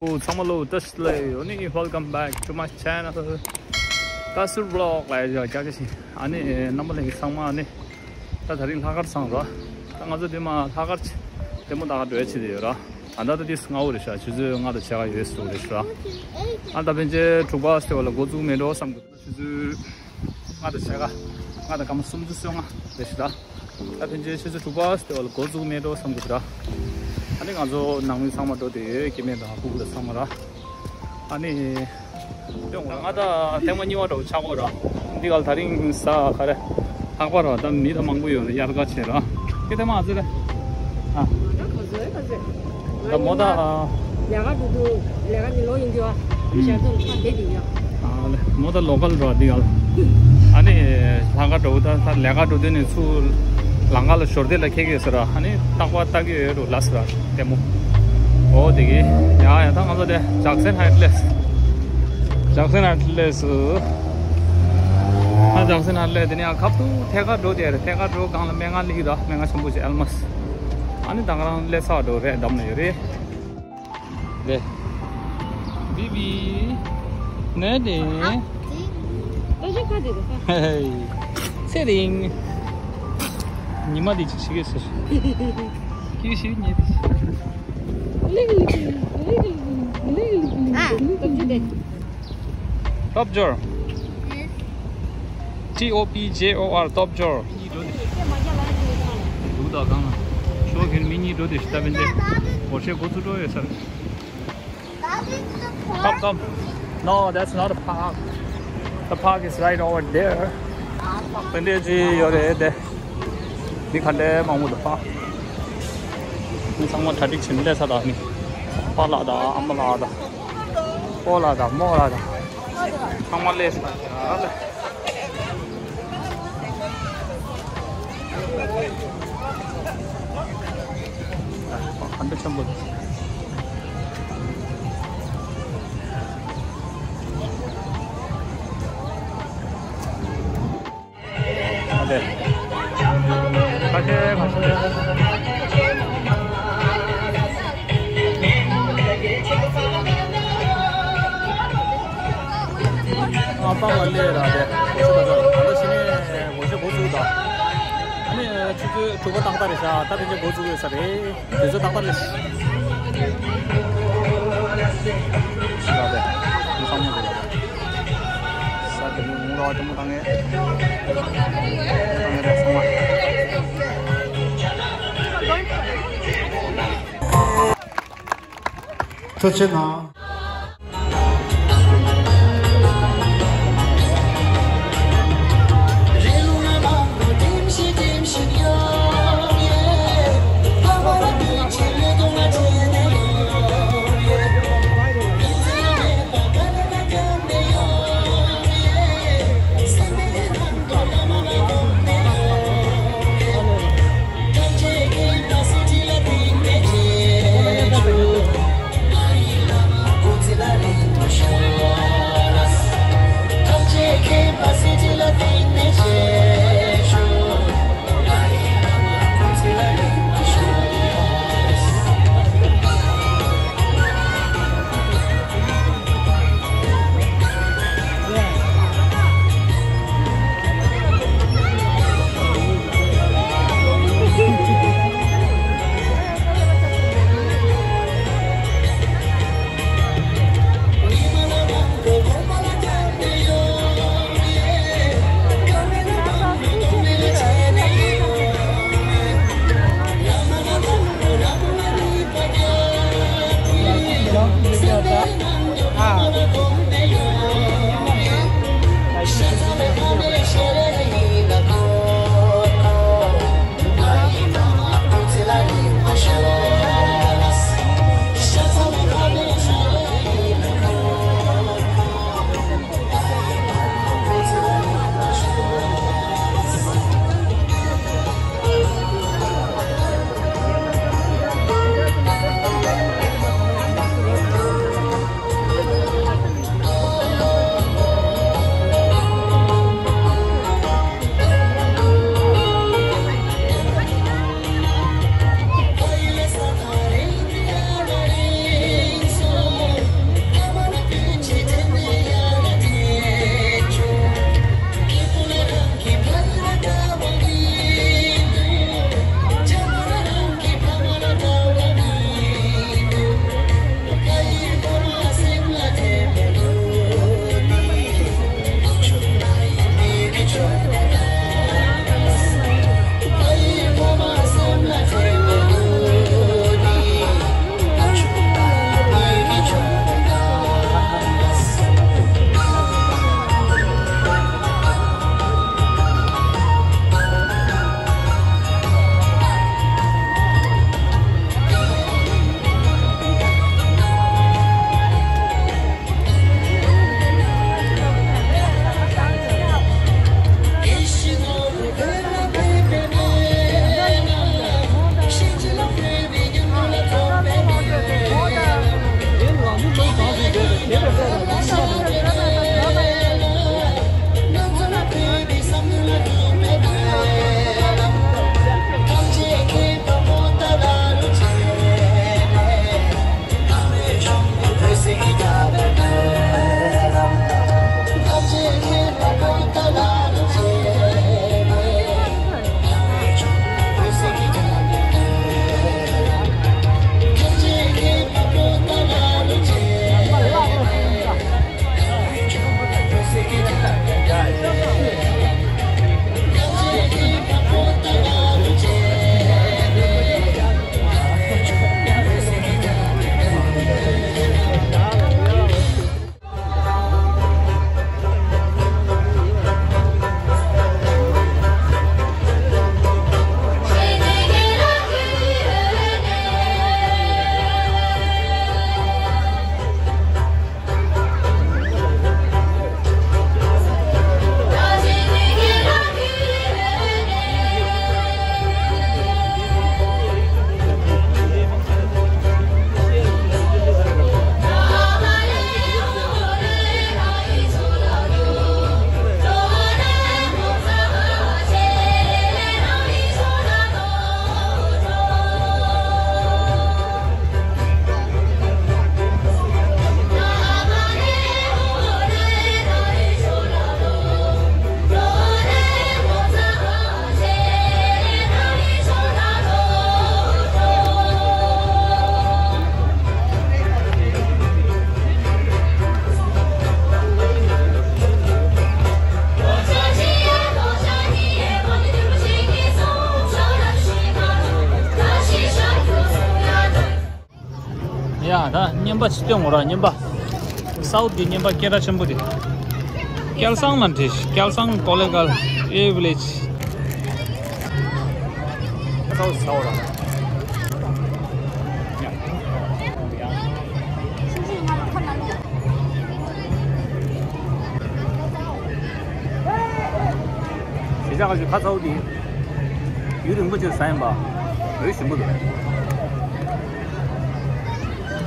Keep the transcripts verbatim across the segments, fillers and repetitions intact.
ཨོ་ཚང་མ་ལོ་བཀྲ་ཤིས་བདེ་ལེགས། ཨ་ནི་welcome back to my channel Tasir Vlog ལ་ཡ་བཀྲ་ཤིས། ཨ་ནི་རྣམ་པ་ལྷན་རྒྱས་ཚང་མ་ཨ་ནི་ད་དེ་རིང་ལྷག་དཀར་ཚང་ར། ད་ང་ཚོ་དེ་མ་ལྷག་དཀར་ཆེ་ལྟད་མོ་ལྟ་ག་འགྲོ་ཡ་ཆེད་དུ་ཡོད་ར། ད་ད་ད་དེ་སྔ་བོ་རེད་ཤག་ཆུ་ཚོད་ལྔ་དང་ཕྱེད་ཀ་ཡོད་ཟེར་རེད་ཤག་ར། ཨ་ད་ཕན་ཆད་དྲུག་པ་སྟེ་བ་ལ་འགོ་བཙུགས་མེད་འགྲོ་བསམ་གི་འདུག་ཆུ་ཚོད་ལྔ་དང་ཕྱེད་ཀ་ལྔ་དང་སྐར་མ་སུམ་ཅུ་སོ་ལྔ་རེད་ཤག་ར། ད་ཕན་ཆད་ཆུ་ཚོད་དྲུག་པ་སྟེ་བ་ལ་འགོ་བཙུགས་མེད་འགྲོ་བསམ་གི་འདུག་ར། ཨ་ནི་ང་ཚོ་ནང་མི་ཚང་མ་འགྲོ་བསྡད་ཡོད། སྐྱེ་དམན་དང་ཕྲུ་གུ་དང་ཚང་མ་ར། ཨ་ནི་ང་ད་ཐེངས་མ་གཉིས་པ་འདྲ་བོ་ཆགས་ཀྱི་ཡོད་ར། འདི་ག་ལ་དེ་རིང་གཟའ་ཁ་རེ་ལྷག་པ་ར། ད་མི་ད་མང་པོ་ཡོད་ར། དབྱར་ཁ་བྱས་ར། ཁྱེད་ཐེངས་མ་ཨ་ཙི་རེད། ཨ། ད་མོ་ད། ལས་ཀ་འགྲོ་དུས་ལས་ཀ་འདི་ལོ་ཡིན་རྒྱུ་ཨ། ཞར་དུ་ཁ་བསྡད་དེ་ཡོད། ཨ་ལེ་མོ་ད་ལོ་ཀལ་ར་འདི་ག་ལ། ཨ་ནི་ལྷག་དཀར་འགྲོ་ད་ད་ལས་ཀ་འགྲོ་དུས་ནས་ཚུར་ལམ་ཁ་ལ་ཞོར་དེ་ལ་ཁེལ་གི་ཟེར་ར། ཨ་ནི་རྟག་པར་ལྟ་གི་ཡོད་ར་ལ་ཟེར་ར། ལྟད་མོ། ཨོ་དེ་གི་ཡ་ཡ་ད་ང་ཚོ་དེ་ཇག་སན་ཧའེ་ལེ་སི། ཇག་སན་ཧའེ་ལེ་སི། ཨ་ཇག་སན་ཧའེ་ལེ་སི་དེ་ནས་ཡང་ཁབ་ཏུ་ཐད་ཀར་འགྲོ་དེ་རེད། ཐད་ཀར་འགྲོ་སྒང་ལ་སྨན་ཁང་སླེབས་ཀྱི་ར། སྨན་ཁང་ཆེན་པོ་ཅིག་ཨལ་མ་སི། ཨ་ནི་ད་ང་རང་སླེབས་ཚར་འགྲོ་རེད། འགྲམ་ལ་ཡོད་རེད། ལེ། བི་བི། ནེ་ནེ། ད་ཅི་ཁ་དེ་རེད། ཧེ་ཧེ། ཚེ་རིང་། ཉི་མ་དེ་ཅིག་ཤི་གེ་ཟེར། ཀི་ཤི་ཉེ་དེ། ཨ། སྟོབས་འབྱོར། T O P J O R སྟོབས་འབྱོར། འདུག་ད་གང་ལ། ཤོག་གིན་མི་གཉིས་འགྲོ་དེ་ཤི་ད་བན་དེ། འོ་ཤེ་འགོ་ཚུགས་འགྲོ་ཡོད་ས་རེད། Come, come. No, that's not a park. The park is right over there. དེ་འདྲས་ཅིག་ཡོད་རེད་དེ། མི་ག་འདྲས་མང་པོ་འདུག་པ། མི་ཚང་མ་གྲ་སྒྲིག་བྱས་ནས་སླེབས་ཚར་དང་ནི། པཱ་ལགས་དང་ཨ་མ་ལགས་དང་། སྤོ་ལགས་དང་རྨོ་ལགས་དང་། ཚང་མ་སླེབས་ཚར་དང་། ཧན་པ་ཆེན་པོ། ཨ་དེ། ཁ་ཤས་ཁ་ཤས། ཨ་པང་ལ་སླེབས་ར་དེ། ད་ལྟ་ཕྱི་ནས་འོ་ཤོད་འགོ་ཚུགས་དང་། ཨ་ནི་ཆུ་ཚོད་དྲུག་པ་ཏག་ཏག་རེད་ཤག་ད་ཕན་ཆད་འགོ་ཚུགས་ཡོད་ས་རེད། དུས་ཚོད་ཏག་ཏག་རེད། ཤི་ལ་དེ་མི་ཚང་མ་རེད། ས་དེ་མི་མུང་ལ་བ་དེ་མོ་བཏང་ངེ་བཏང་ངེ་རེད་ཚང་མ། ཐུགས་རྗེ་གནང་། ཡ་ད་རྔན་པ་ཅིག་སྟོན་དགོས་ར། རྔན་པ་སའུཐ་གི་རྔན་པ་སྐད་གྲགས་ཆེན་པོ་དེ། སྐལ་བཟང་ལ་འདྲི། སྐལ་བཟང་ཀོ་ལེ་གལ་ཨེ་ཝི་ལེཇ། ཁ་ཚ་བོ་ཟ་འོ་ར། གཞིས་ཆགས་ཁ་ཤས་ཁ་ཚ་བོ་དེ་ཡུན་རིང་པོ་ཅིག་ཟ་ཡིན་པ། འོས་ཞིམ་པོ་འདུག་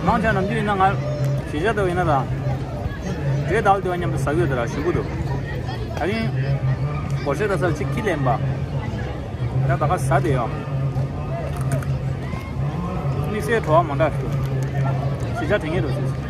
མང་ཆེ་ནམ་རྒྱུན་ཡིན་ན་ང་གཞིས་ཆགས་དུ་ཡིན་ན་ད། འབྲས་དང་དེ་བ་མཉམ་དུ་ཟ་གི་ཡོད་དེ་ར་ཞིམ་པོ་འདུག་ད་རིང་སྒོར་གཞས་ད་སར་ཅིག་ཁྱི་ལེན་པ། ད་ད་ག་ཟ་དེ་ཡོད། དམིགས་བསལ་བྲོ་བ་མ་འདྲ་ཞིག་གཞིས་ཆགས་དྲན་ངེས་འདུག་ཟེར།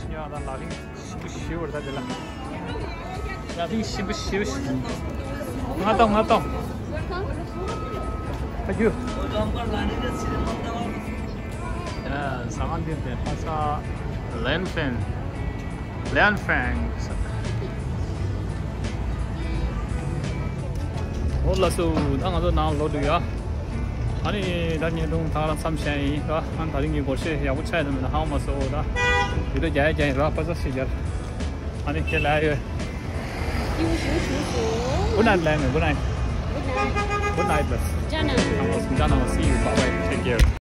ཉོ་དང་ལག་ལེན་ཞིམ་པོ་ཞིམ་པོ་རེད་ད་དེ་ལ། ལག་ལེན་ཞིམ་པོ་ཞིམ་པོ་ཞིག་ང་དང་ང་དང་། ཨ་ཡུ། ཟ་ཁང་འདི་དེ་ཕ་ས་ལན་ཕན། ལན་ཕན། འོ་ལགས་སོ། ད་ང་ཚོ་ནང་ལོག་འགྲོ་ཡ། ཨ་ནི་ད་ཉིན་རུང་ད་ལ་མཚམས་བཞག་ཡིན་ད། ཨ་ད་རིང་གི་སྒོར་གཞས་ཡག་པོ་ཆགས་ཡོད་མེད་ཧ་མ་སོ་ད། བི་ཌི་ཡོ་རྒྱག་ཡ་རྒྱག་ཡིན་ར་པ་ས་ཞིག་རྒྱག་ཨ་ནི་ཁྱེད་ལ་ཡོད། Good night, ལན་མེ། Good night. Good night. Good night, ལགས། ཇ་ནང་། ཇ་ནང་། See you. Bye bye. Take care.